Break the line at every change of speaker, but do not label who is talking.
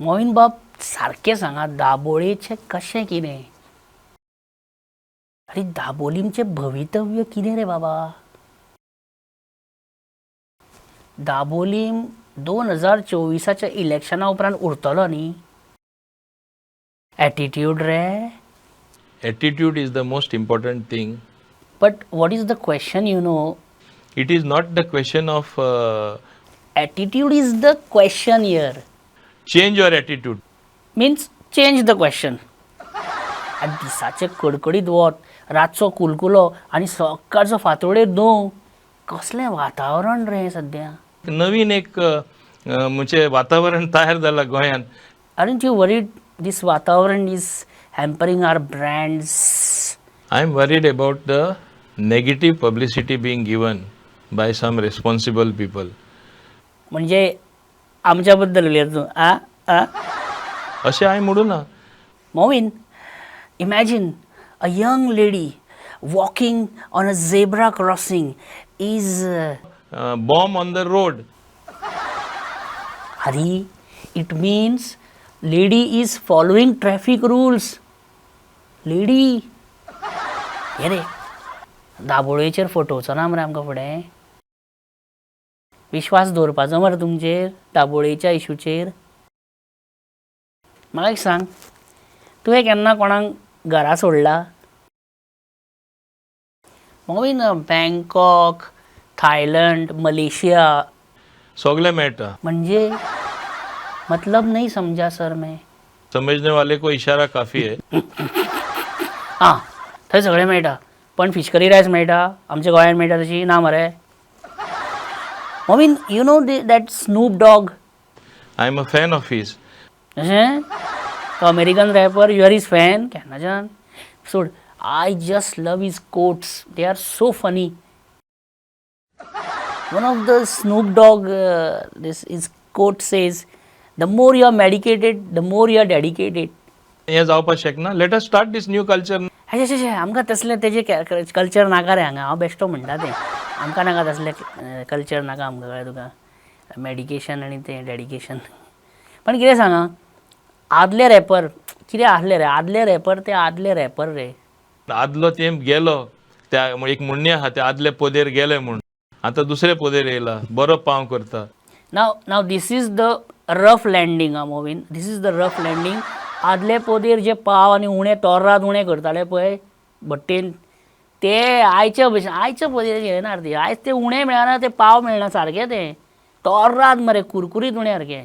मोविन बाब, सारकें सांगा, दाबोळेचें कशें कितें? आरे, दाबोलीमचें भवितव्य कितें रे बाबा? दाबोलीम 2024च्या इलेक्शना उपरांत उरतलो न्ही? एटिट्यूड रे.
Attitude is the most important thing.
But what is the question?
It is not the question of
Attitude is the question here.
Change your attitude.
Means change the question. आनी दिसाचें कडकडीत वत, रातचो कुलकुलो आनी सकाळचो फांतोडेर दंव, कसलें वातावरण रे हें सद्या?
नवीन एक म्हणजे वातावरण तयार जाला गोंयांत.
Aren't you worried this वातावरण is hampering our brands?
I am worried about the negative publicity being given by some responsible people.
म्हणजे आमच्या बद्दल उलयता तूं, आ आ?
अशें हांवें म्हणूं ना.
Movin, imagine a young lady walking on a zebra crossing is
Bomb on the road.
अरे, it means lady is following traffic rules. Lady हे रे, दाबोळेचेर फटोवचो ना मरे आमकां फुडें? विश्वास दवरपाचो मरे तुमचेर दाबोळेच्या इशूचेर? म्हाका एक सांग, तुवें केन्ना कोणाक घरा सोडला? मोविन, बँकॉक, थायलंड, मलेशिया.
सगळें मेळटा.
म्हणजे मतलब नहीं समझा सर मैं.
समजने वाले को इशारा काफी है.
आं, थंय सगळें मेळटा, पण फिश करी रायस मेळटा आमच्या गोंयांत मेळटा तशी? ना मरे. मोविन, you know that Snoop Dogg?
I am a fan of his.
अशें? तो American rapper, you are his fan? केन्नाच्यान? सोड, I just love his quotes. They are so funny. One of the Snoop Dogg, this is quote says, "The more you are medicated, the more you are dedicated."
हें जावपाक शकना. Let us start this new culture.
अशें अशें अशें, आमकां तसलें तेजें culture नाका रे हांगा. हांव बेश्टो म्हणटा तें. आमकां नाका तसलें कल्चर, नाका आमकां. कळ्ळें तुका? मेडिकेशन आनी तें डेडिकेशन. पण कितें सांगा, आदले रॅपर कितें आसले रे? आदले रॅपर ते आदले रॅपर रे.
आदलो तेंप गेलो. त्या एक म्हणणी आहा, ते आदले पोदेर गेले म्हूण. आतां दुसरे पोदेर येयला, बरो पांव करता.
Now this is the rough landing ah, Movin. This is the rough landing. आदले पोदेर जे पाव आनी उणे तोर्राद उणे करताले पळय भट्टेन, ते आयच्या भशेन आयच्या पोदेर घेयना ते. आयज ते उणे मेळना, ते पाव मेळना सारके. ते तोर्राद मरे, कुरकुरीत उणे सारके.